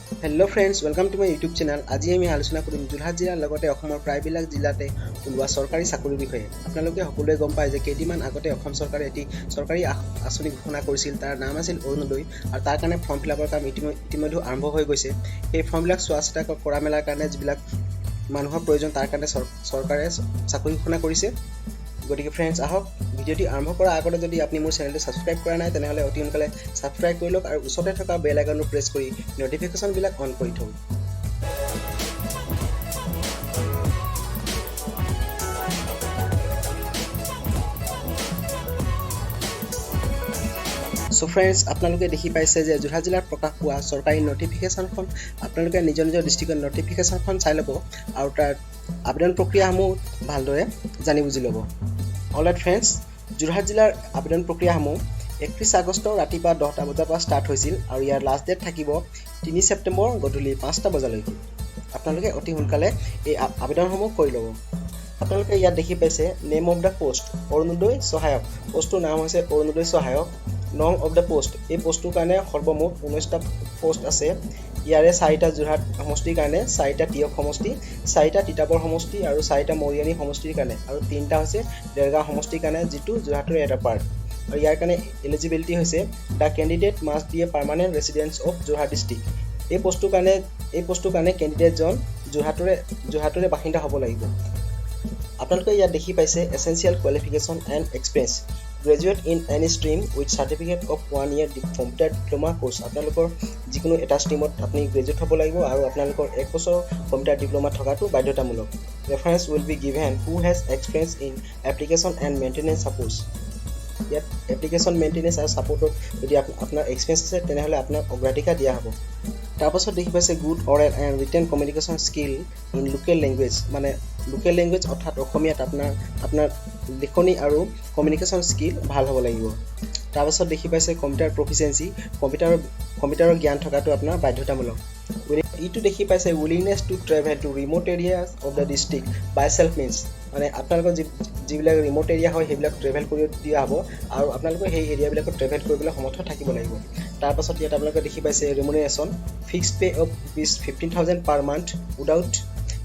Hello friends, welcome to my YouTube channel. আজি আমি আলোচনা কৰিম যোৰহাট জিলাৰ লগতে অসমৰ প্ৰায়বিলাক জিলাতে ওলোৱা চৰকাৰী চাকৰিৰ বিষয়ে। আপোনালোকে সকলোৱে গম পায় যে কেইদিনমান আগতে অসম চৰকাৰে এটি চৰকাৰী আঁচনি ঘোষণা কৰিছিল। তাৰ নাম আছিল অৰুণোদয় আৰু তাৰ কাৰণে ফৰ্ম ফিল আপৰ কাম ইতিমধ্যে আৰম্ভ হৈ গৈছে। সেই ফৰ্মবিলাক চোৱা চিতা কৰা মেলাৰ কাৰণে যিবিলাক মানুহৰ প্ৰয়োজন, তাৰ কাৰণে চৰকাৰে চাকৰি ঘোষণা কৰিছে। গতিকে ফ্ৰেণ্ডছ, আহক, ভিডিঅ'টি আৰম্ভ কৰাৰ আগতে যদি আপুনি মোৰ চেনেলটো ছাবস্ক্ৰাইব কৰা নাই, তেনেহ'লে অতি সোনকালে ছাবস্ক্ৰাইব কৰি লওক আৰু ওচৰতে থকা বেল আইকনটো প্ৰেছ কৰি ন'টিফিকেশ্যনবিলাক অন কৰি থওক। চ' ফ্ৰেণ্ডছ, আপোনালোকে দেখি পাইছে যে যোৰহাট জিলাত প্ৰকাশ পোৱা চৰকাৰী ন'টিফিকেশ্যনখন। আপোনালোকে নিজৰ নিজৰ ডিষ্ট্ৰিক্টৰ ন'টিফিকেশ্যনখন চাই ল'ব আৰু তাৰ আবেদন প্ৰক্ৰিয়াসমূহ ভালদৰে জানি বুজি ল'ব। অলৰাইট ফ্ৰেণ্ডছ, যোৰহাট জিলাৰ আবেদন প্ৰক্ৰিয়াসমূহ 31 আগষ্ট ৰাতিপুৱা 10টা বজাৰ পৰা ষ্টাৰ্ট হৈছিল আৰু ইয়াৰ লাষ্ট ডেট থাকিব 3 ছেপ্টেম্বৰ গধূলি 5টা বজালৈকে। আপোনালোকে অতি সোনকালে এই আবেদনসমূহ কৰি ল'ব। আপোনালোকে ইয়াত দেখি পাইছে name of the post, Orunodoi সহায়ক। পষ্টটোৰ নাম হৈছে অৰুণোদয় সহায়ক। নং অফ the post, এই পষ্টটোৰ কাৰণে সৰ্বমুঠ 19টা পষ্ট আছে। ইয়াৰে চাৰিটা যোৰহাট সমষ্টিৰ কাৰণে, চাৰিটা টীয়ক সমষ্টি, চাৰিটা তিতাবৰ সমষ্টি আৰু চাৰিটা মৰিয়নি সমষ্টিৰ কাৰণে আৰু তিনিটা হৈছে দেৰগাঁও সমষ্টিৰ কাৰণে, যিটো যোৰহাটৰ এটা পাৰ্ট। আৰু ইয়াৰ কাৰণে এলিজিবিলিটি হৈছে the candidate must be a permanent residence of Jorhat district। এই পষ্টটোৰ কাৰণে কেণ্ডিডেটজন যোৰহাটৰে বাসিন্দা হ'ব লাগিব। আপোনালোকে ইয়াত দেখি পাইছে essential qualification and experience, graduate in any stream with certificate of one year computer diploma course। আপোনালোকৰ যিকোনো এটা ষ্ট্ৰীমত আপুনি গ্ৰেজুৱেট হ'ব লাগিব আৰু আপোনালোকৰ এক বছৰ কম্পিউটাৰ ডিপ্ল'মা থকাটো বাধ্যতামূলক। Preference will be given who has experience in application and maintenance supports। ইয়াত এপ্লিকেশ্যন মেইনটেনেঞ্চ আৰু ছাপৰ্টত যদি আপোনাৰ এক্সপিৰিয়েঞ্চ আছে, তেনেহ'লে আপোনাক অগ্ৰাধিকাৰ দিয়া হ'ব। তাৰপাছত দেখি পাইছে good oral and written communication skill in local language, মানে লোকেল লেংগুৱেজ অৰ্থাৎ অসমীয়াত আপোনাৰ লিখনি আৰু কমিউনিকেশ্যন স্কিল ভাল হ'ব লাগিব। তাৰপাছত দেখি পাইছে কম্পিউটাৰ প্ৰফিচিয়েঞ্চি, কম্পিউটাৰৰ জ্ঞান থকাটো আপোনাৰ বাধ্যতামূলক। ইটো দেখি পাইছে willingness to travel to remote areas of the district by self means, মানে আপোনালোকৰ যিবিলাক ৰিম'ট এৰিয়া হয়, সেইবিলাক ট্ৰেভেল কৰি দিয়া হ'ব আৰু আপোনালোকে সেই এৰিয়াবিলাকত ট্ৰেভেল কৰিবলৈ সমৰ্থ থাকিব লাগিব। তাৰপাছত ইয়াত আপোনালোকে দেখি পাইছে remuneration, fixed pay of ₹15,000 per month without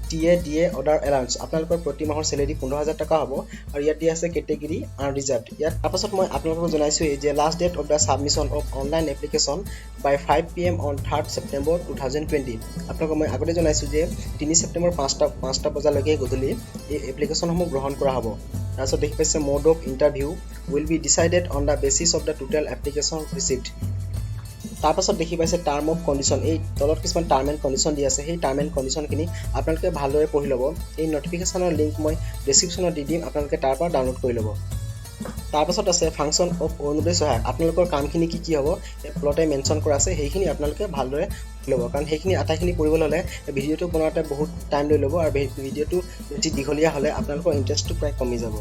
TA, DA, other allowance। আপোনালোকৰ প্ৰতি মাহৰ চেলেৰি 15,000 টকা হ'ব আৰু ইয়াত দিয়া আছে কেটেগৰী আনৰিজাৰ্ভ। ইয়াত তাৰপাছত মই আপোনালোকক জনাইছোঁ যে last date of the submission of online application by 5 p.m. on 3rd September 2020। আপোনালোকক মই আগতে জনাইছোঁ যে 3 ছেপ্টেম্বৰ 5টা বজালৈকে গধূলি এই এপ্লিকেশ্যনসমূহ গ্ৰহণ কৰা হ'ব। তাৰপিছত দেখি পাইছে mode of interview will be decided on the basis of the total application received। তাৰপাছত দেখি পাইছে টাৰ্ম অফ কণ্ডিশ্যন। এই তলত কিছুমান টাৰ্ম এণ্ড কণ্ডিশ্যন দি আছে। সেই টাৰ্ম এণ্ড কণ্ডিশ্যনখিনি আপোনালোকে ভালদৰে পঢ়ি ল'ব। এই নটিফিকেশ্যনৰ লিংক মই ডেছক্ৰিপশ্যনত দি দিম, আপোনালোকে তাৰ পৰা ডাউনলোড কৰি ল'ব। তাৰপাছত আছে ফাংচন অফ অৰুণোদয় সহায়ক। আপোনালোকৰ কামখিনি কি কি হ'ব, তলতে মেনশ্যন কৰা আছে। সেইখিনি আপোনালোকে ভালদৰে ল'ব, কাৰণ সেইখিনি আটাইখিনি পঢ়িবলৈ হ'লে ভিডিঅ'টো বনাওঁতে বহুত টাইম লৈ ল'ব আৰু ভিডিঅ'টো বেছি দীঘলীয়া হ'লে আপোনালোকৰ ইণ্টাৰেষ্টটো প্ৰায় কমি যাব।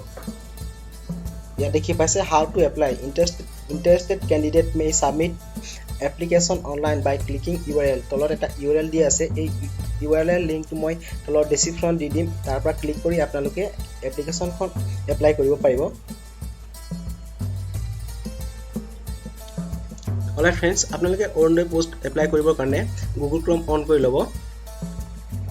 ইয়াত দেখি পাইছে how to apply। Interested candidate may submit application online by clicking URL। তলত এটা ইউ আৰ এল দি আছে। এই ইউ আৰ এল লিংকটো মই তলত ডেছক্ৰিপশ্যনত দি দিম। তাৰ পৰা ক্লিক কৰি আপোনালোকে এপ্লিকেশ্যনখন এপ্লাই কৰিব পাৰিব। অলৰাইট ফ্ৰেণ্ডছ, আপোনালোকে অৰুণোদয় পষ্ট এপ্লাই কৰিবৰ কাৰণে গুগল ক্ৰম অন কৰি ল'ব।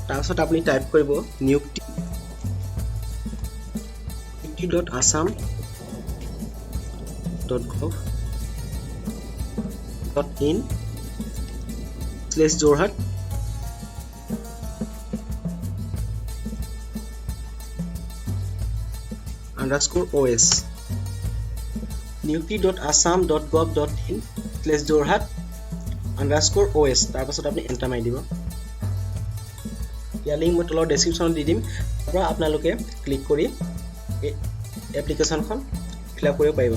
তাৰপাছত আপুনি টাইপ কৰিব niyukti.assam.gov.in/jorhat_os, niyukti.assam.gov.in/jorhat_os। তাৰপাছত আপুনি এণ্টাৰ মাৰি দিব। ইয়াৰ লিংক মই তলৰ ডেছক্ৰিপশ্যনত দি দিম। তাৰ পৰা আপোনালোকে ক্লিক কৰি এই এপ্লিকেশ্যনখন ফিল আপ কৰিব পাৰিব।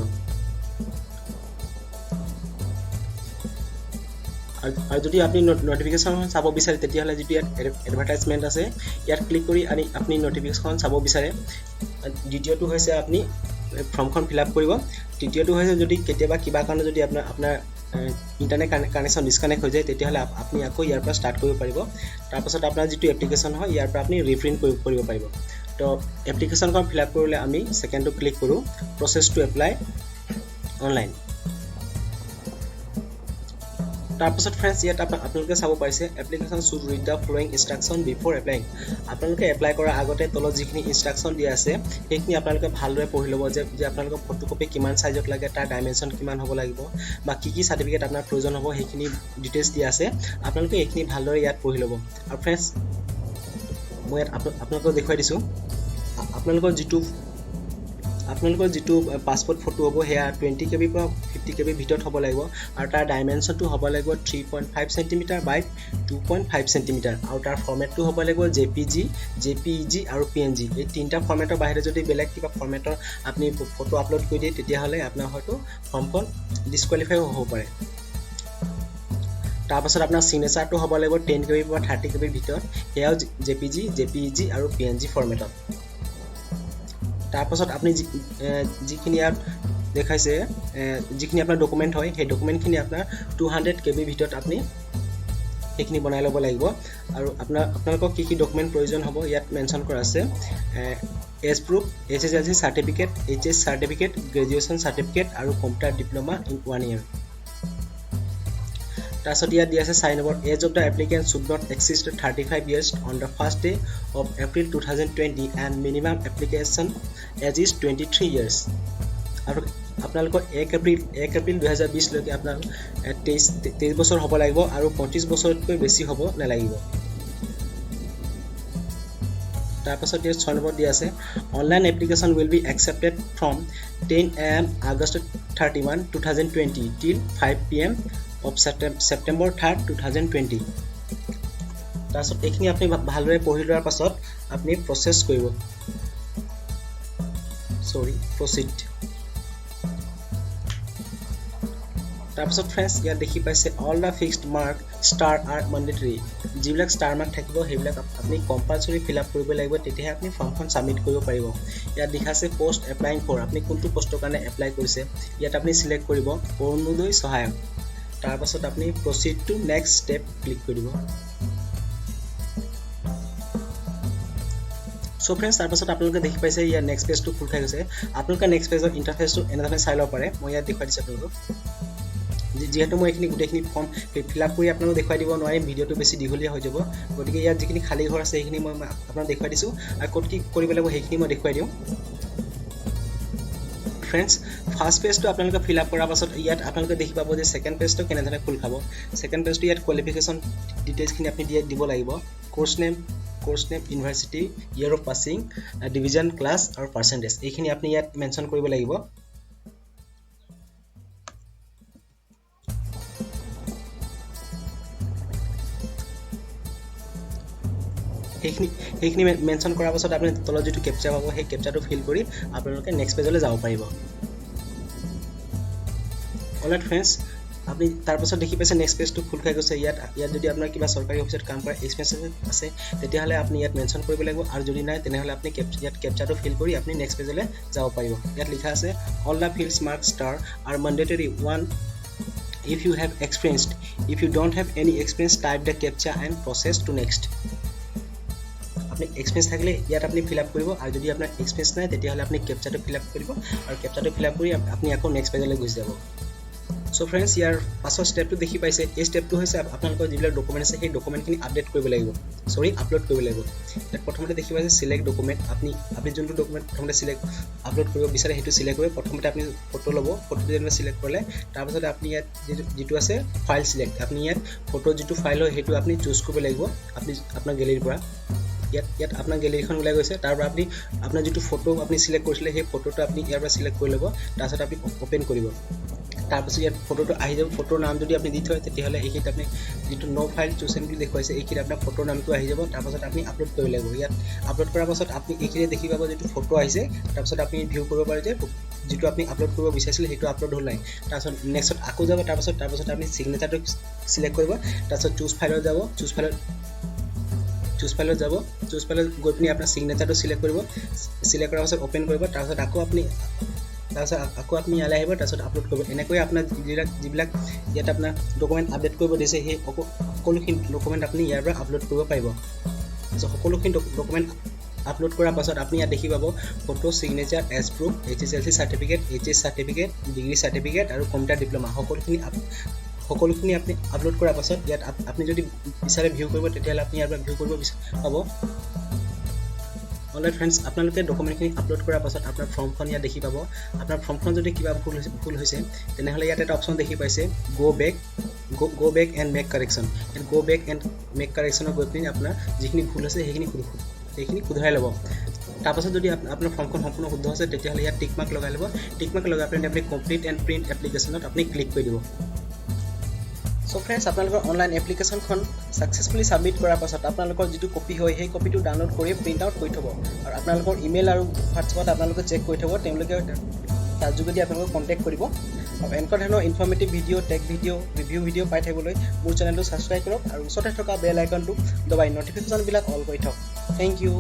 আৰু যদি আপুনি নটিফিকেশ্যনখন চাব বিচাৰে, তেতিয়াহ'লে যিটো ইয়াত এডভাৰটাইজমেণ্ট আছে, ইয়াত ক্লিক কৰি আনি আপুনি নটিফিকেশ্যনখন চাব বিচাৰে। দ্বিতীয়টো হৈছে আপুনি ফৰ্মখন ফিল আপ কৰিব। তৃতীয়টো হৈছে যদি কেতিয়াবা কিবা কাৰণে যদি আপোনাৰ ইণ্টাৰনেট কানেকশ্যন ডিছকানেক্ট হৈ যায়, তেতিয়াহ'লে আপুনি আকৌ ইয়াৰ পৰা ষ্টাৰ্ট কৰিব পাৰিব। তাৰপাছত আপোনাৰ যিটো এপ্লিকেশ্যন হয়, ইয়াৰ পৰা আপুনি ৰিপ্ৰিণ্ট কৰিব পাৰিব। তো এপ্লিকেশ্যনখন ফিল আপ কৰিবলৈ আমি ছেকেণ্ডটো ক্লিক কৰোঁ, প্ৰচেছ টু এপ্লাই অনলাইন। তাৰপাছত ফ্ৰেণ্ডছ, ইয়াত আপোনালোকে চাব পাৰিছে, application should read the following instruction before applying. আপোনালোকে এপ্লাই কৰাৰ আগতে তলত যিখিনি ইনষ্ট্ৰাকশ্যন দিয়া আছে, সেইখিনি আপোনালোকে ভালদৰে পঢ়ি ল'ব যে আপোনালোকৰ ফটোকপি কিমান চাইজত লাগে, তাৰ ডাইমেনশ্যন কিমান হ'ব লাগিব বা কি কি চাৰ্টিফিকেট আপোনাৰ প্ৰয়োজন হ'ব, সেইখিনি ডিটেইলছ দিয়া আছে। আপোনালোকে এইখিনি ভালদৰে ইয়াত পঢ়ি ল'ব। আৰু ফ্ৰেণ্ডছ, মই ইয়াত আপোনালোকক দেখুৱাই দিছোঁ, আপোনালোকৰ যিটো পাছপৰ্ট ফটো হ'ব, সেয়া 20 কেবিৰ পৰা 50 কেবিৰ ভিতৰত হ'ব লাগিব আৰু তাৰ ডাইমেনশ্যনটো হ'ব লাগিব 3.5 centimetre by 2.5 centimetre আৰু তাৰ ফৰ্মেটটো হ'ব লাগিব জেপিজি, জেপিইজি আৰু পিএনজি। এই তিনিটা ফৰ্মেটৰ বাহিৰে যদি বেলেগ কিবা ফৰ্মেটৰ আপুনি ফটো আপলোড কৰি দিয়ে, তেতিয়াহ'লে আপোনাৰ হয়তো ফৰ্মখন ডিছকুৱালিফাই হ'ব পাৰে। তাৰপাছত আপোনাৰ ছিগনেচাৰটো হ'ব লাগিব 10 কেবিৰ পৰা 30 কেবিৰ ভিতৰত, সেয়াও জেপিজি, জেপিইজি আৰু পিএনজি ফৰ্মেটত। তাৰপাছত আপুনি যিখিনি ইয়াত দেখাইছে, যিখিনি আপোনাৰ ডকুমেণ্ট হয়, সেই ডকুমেণ্টখিনি আপোনাৰ 200 কেবিৰ ভিতৰত আপুনি সেইখিনি বনাই ল'ব লাগিব। আৰু আপোনালোকক কি কি ডকুমেণ্ট প্ৰয়োজন হ'ব, ইয়াত মেনশ্যন কৰা আছে: age proof, HSLC certificate, HS certificate, graduation certificate আৰু computer diploma in one year. তাৰপিছত ইয়াত দিয়া আছে চাৰি number, age of the applicant should not exceed 35 years on the first day of April 2020 and minimum application age is 23 years. আৰু আপোনালোকৰ 1 এপ্ৰিল 2020লৈকে আপোনাৰ 23 বছৰ হ'ব লাগিব আৰু 35 বছৰতকৈ বেছি হ'ব নালাগিব। তাৰপাছত ইয়াত ছয় নম্বৰ দিয়া আছে, online application will be accepted from 10 AM August 31, 2020 till 5 PM of September 3rd, 2020. তাৰপাছত এইখিনি আপুনি ভালদৰে পঢ়ি লোৱাৰ পাছত আপুনি প্ৰচেছ কৰিব, চৰি, প্ৰচিড। তাৰপাছত ফ্ৰেণ্ডছ, ইয়াত দেখি পাইছে, all the fields marked star are mandatory. যিবিলাক ষ্টাৰ মাৰ্ক থাকিব, সেইবিলাক আপুনি কম্পালচৰি ফিল আপ কৰিব লাগিব, তেতিয়াহে আপুনি ফৰ্মখন ছাবমিট কৰিব পাৰিব। ইয়াত লিখা আছে পষ্ট এপ্লাইং ফৰ, আপুনি কোনটো পষ্টৰ কাৰণে এপ্লাই কৰিছে, ইয়াত আপুনি চিলেক্ট কৰিব অৰুণোদয় সহায়ক। তাৰপাছত আপুনি proceed to next step click কৰি দিব। চ' ফ্ৰেণ্ডছ, তাৰপাছত আপোনালোকে দেখি পাইছে, ইয়াৰ নেক্সট পেজটো খোল খাই গৈছে। আপোনালোকে নেক্সট পেজৰ ইণ্টাৰফেচটো এনেধৰণে চাই ল'ব পাৰে। মই ইয়াত দেখুৱাই দিছোঁ আপোনালোকক। যিহেতু মই এইখিনি গোটেইখিনি ফৰ্ম ফিল আপ কৰি আপোনালোক দেখুৱাই দিব নোৱাৰিম, ভিডিঅ'টো বেছি দীঘলীয়া হৈ যাব। গতিকে ইয়াত যিখিনি খালী ঘৰ আছে, সেইখিনি মই আপোনাক দেখুৱাই দিছোঁ আৰু ক'ত কি কৰিব লাগিব, সেইখিনি মই দেখুৱাই দিওঁ। ফ্ৰেণ্ডছ, ফাৰ্ষ্ট পেজটো আপোনালোকে ফিল আপ কৰাৰ পাছত ইয়াত আপোনালোকে দেখি পাব যে ছেকেণ্ড পেজটো কেনেধৰণে খোল খাব। ছেকেণ্ড পেজটো ইয়াত কোৱালিফিকেশ্যন ডিটেইলছখিনি আপুনি দিব লাগিব, course name, university, year of passing, division, class আৰু পাৰ্চেণ্টেজ, এইখিনি আপুনি ইয়াত মেনশ্যন কৰিব লাগিব। সেইখিনি মেনশ্যন কৰাৰ পাছত আপুনি তলত যিটো কেপচা পাব, সেই কেপচাটো ফিল কৰি আপোনালোকে নেক্সট পেজলৈ যাব পাৰিব। অলৰাইট ফ্ৰেণ্ডছ, আপুনি তাৰপাছত দেখি পাইছে, নেক্সট পেজটো খোল খাই গৈছে। ইয়াত যদি আপোনাৰ কিবা চৰকাৰী অফিচত কাম কৰা এক্সপিৰিয়েঞ্চ আছে, তেতিয়াহ'লে আপুনি ইয়াত মেনশ্যন কৰিব লাগিব আৰু যদি নাই, তেনেহ'লে আপুনি ইয়াত কেপচাটো ফিল কৰি আপুনি নেক্সট পেজলৈ যাব পাৰিব। ইয়াত লিখা আছে, all the fields marked star are mandatory one if you have experienced. If you don't have any experience, type the captcha and proceed to next. আপুনি এক্সপিৰিয়েঞ্চ থাকিলে ইয়াত আপুনি ফিল আপ কৰিব আৰু যদি আপোনাৰ এক্সপিৰিয়েঞ্চ নাই, তেতিয়াহ'লে আপুনি কেপচাটো ফিল আপ কৰিব আৰু কেপচাটো ফিল আপ কৰি আপুনি আকৌ নেক্সট পেজলৈ গুচি যাব। চ' ফ্ৰেণ্ডছ, ইয়াৰ পাছৰ ষ্টেপটো দেখি পাইছে। এই ষ্টেপটো হৈছে আপোনালোকৰ যিবিলাক ডকুমেণ্ট আছে, সেই ডকুমেণ্টখিনি আপডেট কৰিব লাগিব, চৰি, আপলোড কৰিব লাগিব। ইয়াত প্ৰথমতে দেখি পাইছে চিলেক্ট ডকুমেণ্ট। আপুনি যোনটো ডকুমেণ্ট প্ৰথমতে চিলেক্ট আপলোড কৰিব বিচাৰে, সেইটো চিলেক্ট কৰি প্ৰথমতে আপুনি ফটো ল'ব। ফটোটো যেনিবা চিলেক্ট কৰিলে, তাৰপাছতে আপুনি ইয়াত যিটো আছে ফাইল চিলেক্ট, আপুনি ইয়াত ফটো যিটো ফাইল হয়, সেইটো আপুনি চুজ কৰিব লাগিব। আপুনি আপোনাৰ গেলেৰীৰ পৰা, ইয়াত আপোনাৰ গেলেৰীখন ওলাই গৈছে, তাৰ পৰা আপুনি আপোনাৰ যিটো ফটো আপুনি চিলেক্ট কৰিছিলে, সেই ফটোটো আপুনি ইয়াৰ পৰা চিলেক্ট কৰি ল'ব। তাৰপিছত আপুনি অ'পেন কৰিব। তাৰপিছত ইয়াত ফটোটো আহি যাব। ফটোৰ নাম যদি আপুনি দি থয়, তেতিয়াহ'লে এইখিনিত আপুনি যিটো ন' ফাইল চুচেন বুলি দেখুৱাইছে, এইখিনিত আপোনাৰ ফটোৰ নামটো আহি যাব। তাৰপাছত আপুনি আপলোড কৰিব লাগিব। ইয়াত আপলোড কৰাৰ পাছত আপুনি এইখিনিত দেখি পাব যিটো ফটো আহিছে। তাৰপিছত আপুনি ভিউ কৰিব পাৰে যে যিটো আপুনি আপলোড কৰিব বিচাৰিছিলে, সেইটো আপলোড হ'ল নাই। তাৰপিছত নেক্সটত আকৌ যাব। তাৰপাছত আপুনি ছিগনেচাৰটো চিলেক্ট কৰিব। তাৰপিছত চুজ ফাইলত যাব, চুজ ফাইলত যাব। চুজ ফাইলত গৈ পিনি আপোনাৰ ছিগনেচাৰটো চিলেক্ট কৰিব। চিলেক্ট কৰাৰ পাছত অ'পেন কৰিব। তাৰপাছত আকৌ আপুনি ইয়ালৈ আহিব, তাৰপিছত আপলোড কৰিব। এনেকৈ আপোনাৰ যিবিলাক ইয়াত আপোনাৰ ডকুমেণ্ট আপডেট কৰিব দিছে, সেই সকলোখিনি ডকুমেণ্ট আপুনি ইয়াৰ পৰা আপলোড কৰিব পাৰিব। তাৰপিছত সকলোখিনি ডকুমেণ্ট আপলোড কৰাৰ পাছত আপুনি ইয়াত দেখি পাব photo, signature, age proof, HSLC certificate, HS certificate, degree certificate আৰু কম্পিউটাৰ ডিপ্ল'মা, সকলোখিনি সকলোখিনি আপুনি আপলোড কৰাৰ পাছত ইয়াত আপুনি যদি বিচাৰে ভিউ কৰিব, তেতিয়াহ'লে আপুনি ইয়াৰ পৰা ভিউ কৰিব পাব। অলৰাইট ফ্ৰেণ্ডছ, আপোনালোকে ডকুমেণ্টখিনি আপলোড কৰাৰ পাছত আপোনাৰ ফৰ্মখন ইয়াত দেখি পাব। আপোনাৰ ফৰ্মখন যদি কিবা ভুল হৈছে, তেনেহ'লে ইয়াত এটা অপশ্যন দেখি পাইছে, go back and make correction। ইয়াত গ' বেক এণ্ড মেক কাৰেকশ্যনত গৈ পিনি আপোনাৰ যিখিনি ভুল আছে, সেইখিনি শুধৰাই ল'ব। তাৰপাছত যদি আপোনাৰ ফৰ্মখন সম্পূৰ্ণ শুদ্ধ আছে, তেতিয়াহ'লে ইয়াত টিক মাৰ্ক লগাই ল'ব। টিক মাৰ্ক লগাই পিনি আপুনি কমপ্লিট এণ্ড প্ৰিণ্ট এপ্লিকেশ্যনত আপুনি ক্লিক কৰি দিব। চ' ফ্ৰেণ্ডছ, আপোনালোকৰ অনলাইন এপ্লিকেশ্যনখন ছাকচেছফুলি ছাবমিট কৰাৰ পাছত আপোনালোকৰ যিটো কপি হয়, সেই কপিটো ডাউনলোড কৰি প্ৰিণ্ট আউট কৰি থ'ব আৰু আপোনালোকৰ ইমেইল আৰু হোৱাটছএপত আপোনালোকে চেক কৰি থ'ব। তেওঁলোকে তাৰ যোগেদি আপোনালোকক কণ্টেক্ট কৰিব। আৰু এনেকুৱা ধৰণৰ informative video, tech video, review video পাই থাকিবলৈ মোৰ চেনেলটো ছাবস্ক্ৰাইব কৰক আৰু ওচৰতে থকা বেল আইকনটো দবাই ন'টিফিকেশ্যনবিলাক অল কৰি থওক। Thank you.